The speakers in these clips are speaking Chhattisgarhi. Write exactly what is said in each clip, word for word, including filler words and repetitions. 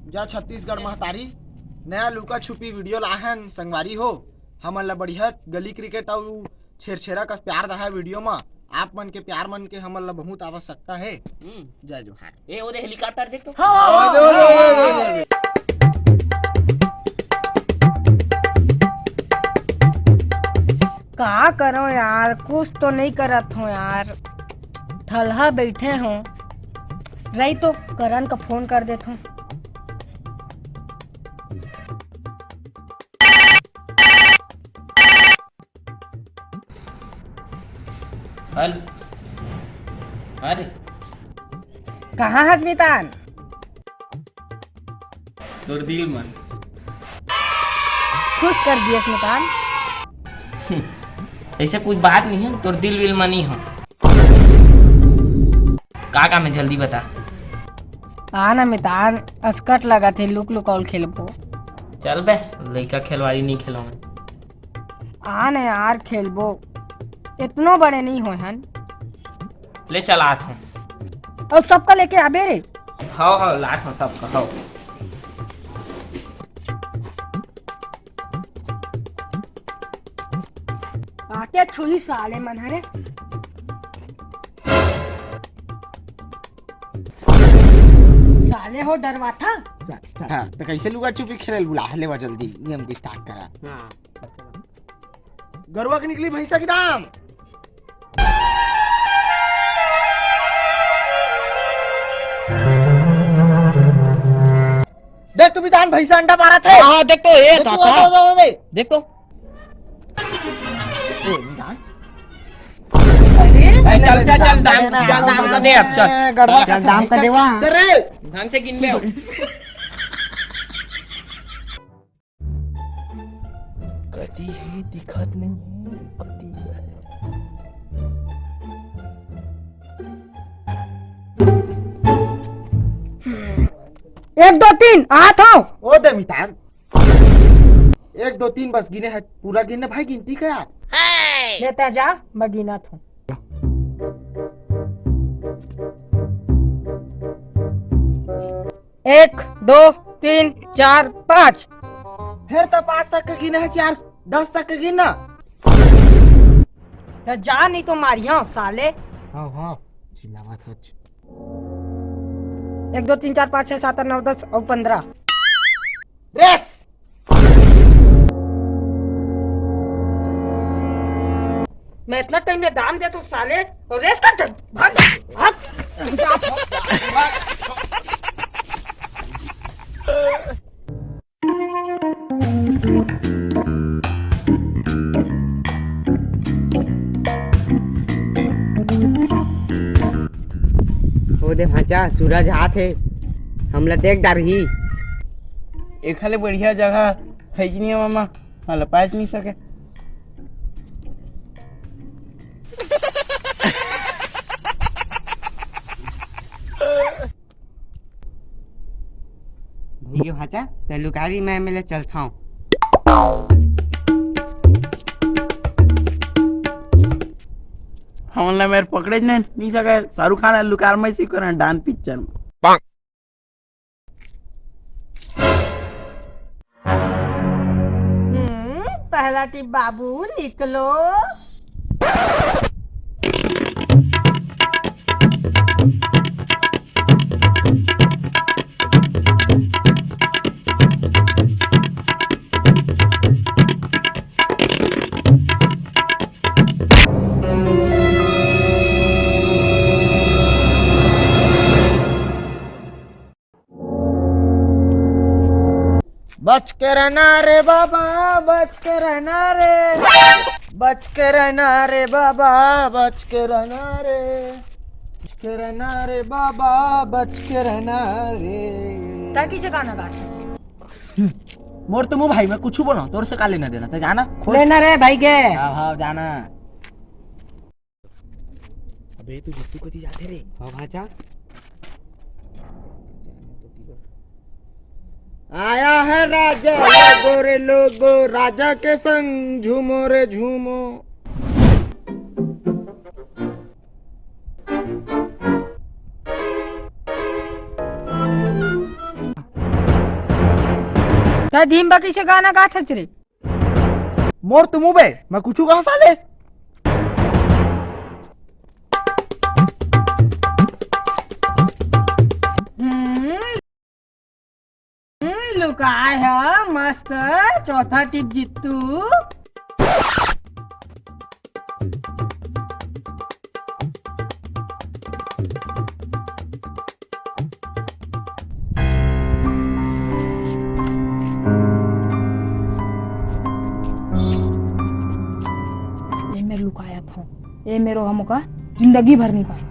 जय छत्तीसगढ़ महतारी, नया लुका छुपी वीडियो लाहन संगवारी हो। हमन ला बढ़िया गली क्रिकेट अउ छेरछेरा कस प्यार दहा वीडियो म। आप मन के प्यार मन के हमन ला बहुत आवश्यकता हे। हम्म। जय जोहार। ए, ओदे हेलीकॉप्टर देख तो। का करो यार, कुछ तो नहीं करत हो यार, ठलहा बैठे हो। रही तो करण का फोन कर देत हो। हेलो। अरे, कहाँ हस मितान? तोर दिल मन। खुश कर दियस मितान। ऐसे कुछ बात नहीं है, तोर दिल विल मनी हो। का काम है, जल्दी बता। आ ना मितान, असकट लगत हे, लुक लुकाउल खेलबो। चल बे, लइका खेलवाड़ी नहीं खेलो मैं। आ ना यार, खेलबो, इतनो बड़े नहीं होए हन। ले चल, आत हूँ। और सबका लेके आबे रे। हव, हव, लात हूँ सबका, हव। आके छुही साले मन हरे। साले हो डरवाथा। हाँ, तो कैसे लुका छुपी खेले? बुला लेवा जल्दी, नियम की स्टार्ट करा। हाँ। गरुवा के निकली भैंसा की दाम। देख तू मितान, भैंसा अंडा मारत हे। हाँ, देख तो, ए, देख तो, दादा। देख तो, देख तो। देख तो। ए, मितान। अरे, ए, चल, चल, चल, दाम, चल, दाम का दे अब, चल। ए, गड़बड़ चल, दाम का देवा। चल रे। ढंग से गिन बे। कती हे, दिखत नहीं हे, कती हे? एक, दो, तीन, आत हव। ओ दे मितान। एक, दो, तीन बस गिने हे, पूरा गिनना भाई, गिनती का यार। ले तैं जा, मैं गिनत हूँ। एक, दो, तीन, चार, पाँच। फेर तो पाँच तक के गिने हे, चार, दस तक के गिन ना। तो जा, नहीं तो मारिया साले। हाँ, हाँ, चिल्लावत हच। एक, दो, तीन, चार, पाँच, छः, सात, आठ, नौ, दस और पन्द्रह। रेस। मैं इतना टाइम में दाम देता हूँ साले, और रेस कर दे। भाग, भाग। ओ दे भांचा, सूरज हाथ हे, हमला देख डारही। एखा ले बढ़िया जगह फैजनिया मामा, हमला पाँच नहीं सके। भैया भांचा, तैं लुकारी, मैं एमे ले चलथौं। हमन ला मेर पकड़े नहीं, नहीं सके। शाहरुख खान लुकार में सीखो ना, डान पिक्चर में। हम्म, पहला टिप बाबू निकलो। बच के रहना रे बाबा, बच के रहना रे, बच के रहना रे बाबा, बच के रहना रे, बच के रहना रे बाबा, बच के रहना रे। तैं किसे गाना गा रहा है? मोर तो मुंह भाई, मैं कुछ बोला, तोर से का लेना देना, तैं जाना, खोज। लेना रे भाई के। हाँ, हाँ, जाना। अबे, तू जित्तू कती जाथे रे? हाँ, भांचा। आया है राजा लोगो रे लोगो, राजा के संग झूमो रे झूमो। त धीम बा कइसे गाना गात हस रे? मोर तो मुंह बे, मैं कुछू कहा साले। हम्म, हम्म, लुकाय ह मस्त, चौथा टिप जीतू। ए मेर लुकाय हंव, ए मेर ओहा मोका जिंदगी भर नइ पाय।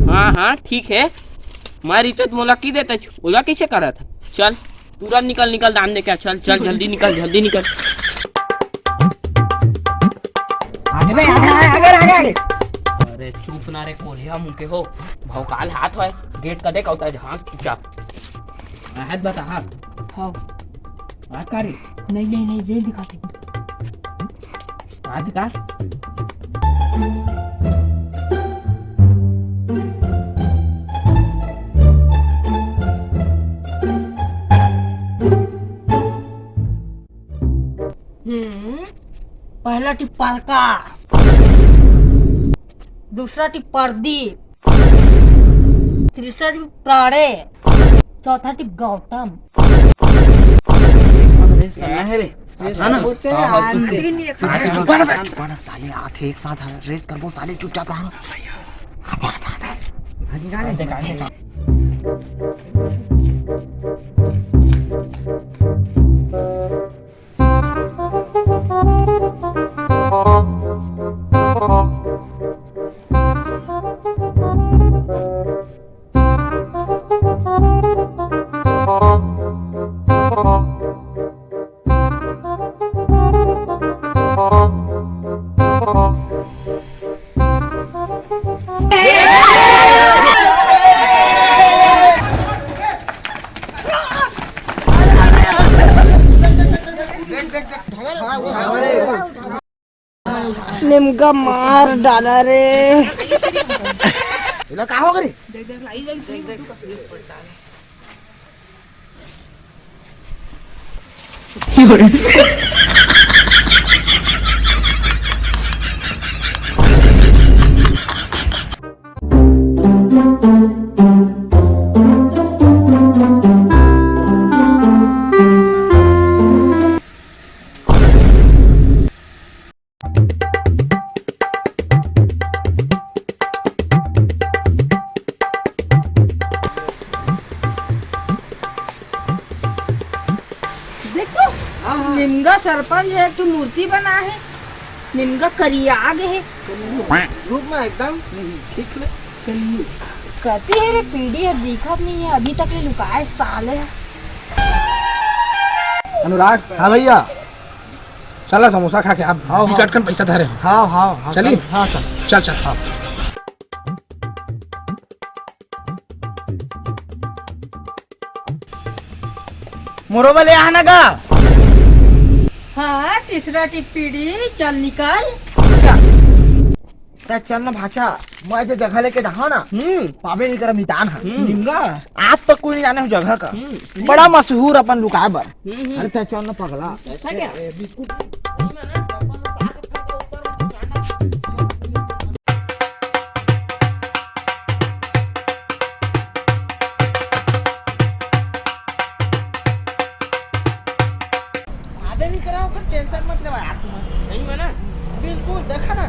हाँ, हाँ, ठीक हे। मैं रहितेंव त मोला कहि देतेस, ओला कइसे करत हस? चल, तुरंत निकल, निकल, दान दे के आ, चल, चल, जल्दी निकल, जल्दी निकल। आगे, आगे, आगे, आगे। अरे चुप ना रे, कोलिहा मुंह के हो, भौकाल हाथ होय, गेट कदे का होता है, झांक चुपचाप। आहत बता, हाँ। हाँ। बात का रे? नहीं, नहीं, नहीं, ये दिखाते। आज का? हम्म, पहला टिप परकाश, दूसरा टिप प्रदीप, तीसरा टिप प्रणय, चौथा टिप गौतम। रेस करना है रे। रेस ना, ना। करबो ते हाँ, हाँ, आन चुप, दे। चुप। अरे, चुप, चुप, चुप, साले, आथे एक साथ, हाँ, रेस करबो, साले, चुपचाप, हाँ। आथे, आथे, आथे। निमगा मार डाला रे। एला का हो गे रे? देख तो, हाँ, हाँ। निमगा सरपंच हे, एक ठो मूर्ति बना हे, निमगा करिया गे हे। रूप में एकदम ठीक ले। कति हे रे पीढ़ी हे, दिखत नहीं हे, अभी तक ले लुकाए साले हे। अनुराग, हाँ भैया, चला समोसा खा के, आप हाँ, हाँ। टिकट कन पैसा धरे हो। हाँ, हाँ, हाँ, चली? चल, हाँ, चल। चल, चल। हाँ। मोरो बले आना गा। हाँ, तीसरा टिप्पीड़ी, चल निकल। चल। त चल ना भाचा, मैं जे जगह लेके जाहा ना, हम्म। पाबे नहीं करा मितान हा। हम्म। निमगा, आज तक कोई नहीं जाने हो जगह का। हम्म। बड़ा मशहूर अपन लुकाए बर। हम्म, हम्म। अरे त चल ना पगला। ऐसा क्या? ए, ए, बिस्कुट। आबे नहीं करा, ओकर टेंशन मत लेवा यार तुम। सही में ना? बिल्कुल, देखा ना,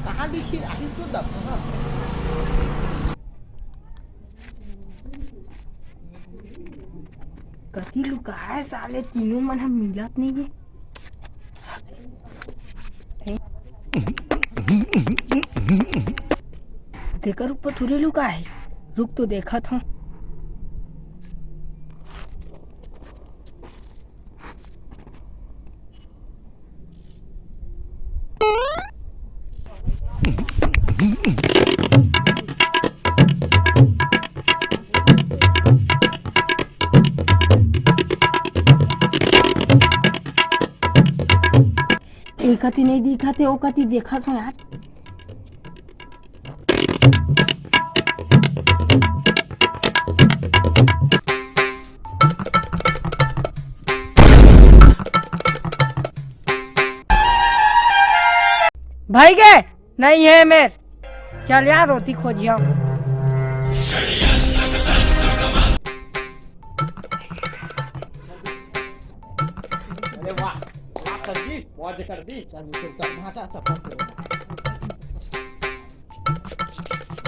कहाँ दिखी, आही तो दब, हाँ। कति लुकाए साले, तीनों मन ह मिलत नइ हे। तेकर ऊपर थोड़ी लुकाए हे, रुक तो देखत हंव। ए कति नइ दिखत हे, ओ कति देखत हंव यार। भाई गे, नइ हे मेर। चल यार, रोटी खोजिया। अरे वाह, वाह सर जी, मौज कर दी। चल, चल, चल, वहाँ चल, चल, चल।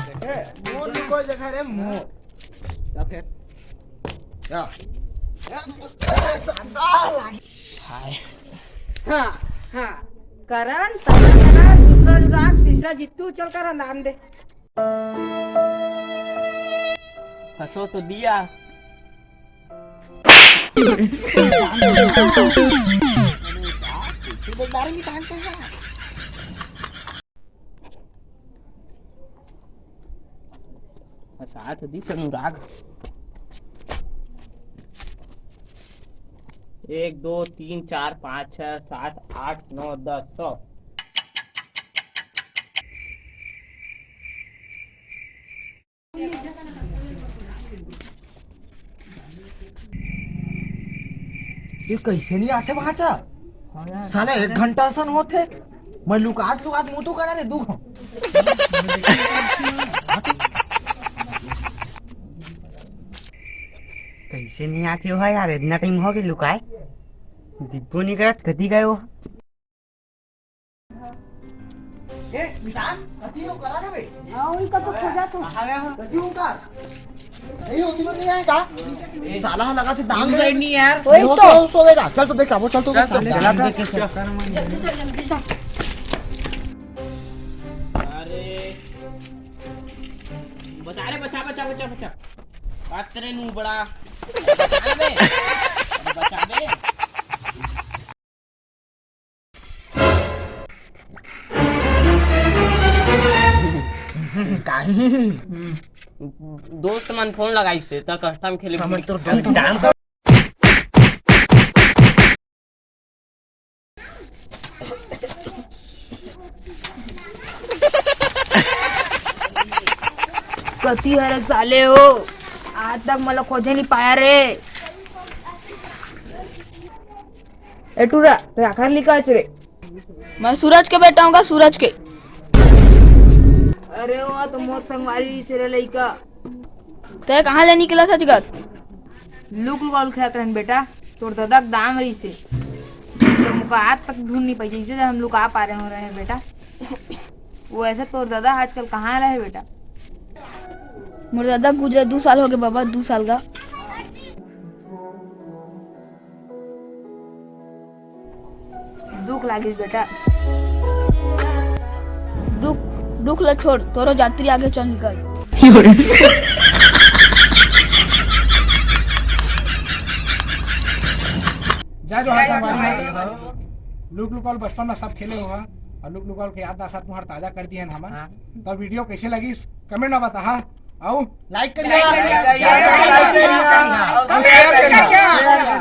देखे? मोर लुकोय जगह रे, मोर। जा फिर। जा। हाय। हाँ, हाँ। करण, पहला करण, दूसरा अनुराग, तीसरा जीतू, चल करण, दान दे। फंसो तो दिया। फंसा तो दिस अनुराग। एक, दो, तीन, चार, पाँच, छः, सात, आठ, नौ, दस, सौ। ये कइसे नइ आथे भांचा? साला एक घंटा असन होथे, मैं लुकात लुकात मुंह तो करा रे दू घंटा। कइसे नइ आथे हो यार, इतना टाइम हो गे लुकाए, दिखबो नइ करत, कति गए हो? ए, मितान, कति हो करा ना बे? हाँ, वही का तो खोजा तो। कहाँ गया वो? कति हो का? नहीं होती तो नहीं आएगा? साला लगा थे दाम दे। नहीं यार। वही नहीं तो। होगा, चल तो देखा, वो चल तो चल तो सामने देखा। चला था। जल्दी चल, जल्दी चल। अरे। बचा रे, बचा, बचा, बचा, बचा। बात करे नू बड़ा। बचा बे। बचा बे। काहे? दोस्त मन फोन लगाइस हे, त custom खेले। हमर तोर दोस्त। कति हरे साले हो, आज तक मोला खोजे नइ पाया रे। ए टूरा, तैं आखर लिखा रे। मैं सूरज के बेटा हूँ का, सूरज के। अरे, वो तो मोर संगवारी से रे लइका। तैं कहाँ ले निकला था जगत? लुक लुकाउल खेलत रहन बेटा, तोर ददा के दाम रहिसे। तो मुका आज तक ढूंढ नहीं पाई, जैसे हम लुका पा रहे हो रहे हैं बेटा। वो ऐसे तोर ददा आजकल कहाँ रहे बेटा? मोर ददा गुजरे दू साल हो गए बाबा, दू साल का। दुख लागिस बेटा। दुख, दुख ल छोड़, तोरो जात्री आगे चल निकल। जय जोहार संगवारी हो। लुक लुकाउल बचपन में सब खेले होहा अउ लुक लुकाउल के याद दासा तुम्हार ताजा कर दिए हैं हमन। हाँ। तो video कैसे लगिस comment में बताहा। अउ like करिया, like करिया, like करिया, like करिया, अउ share करिया।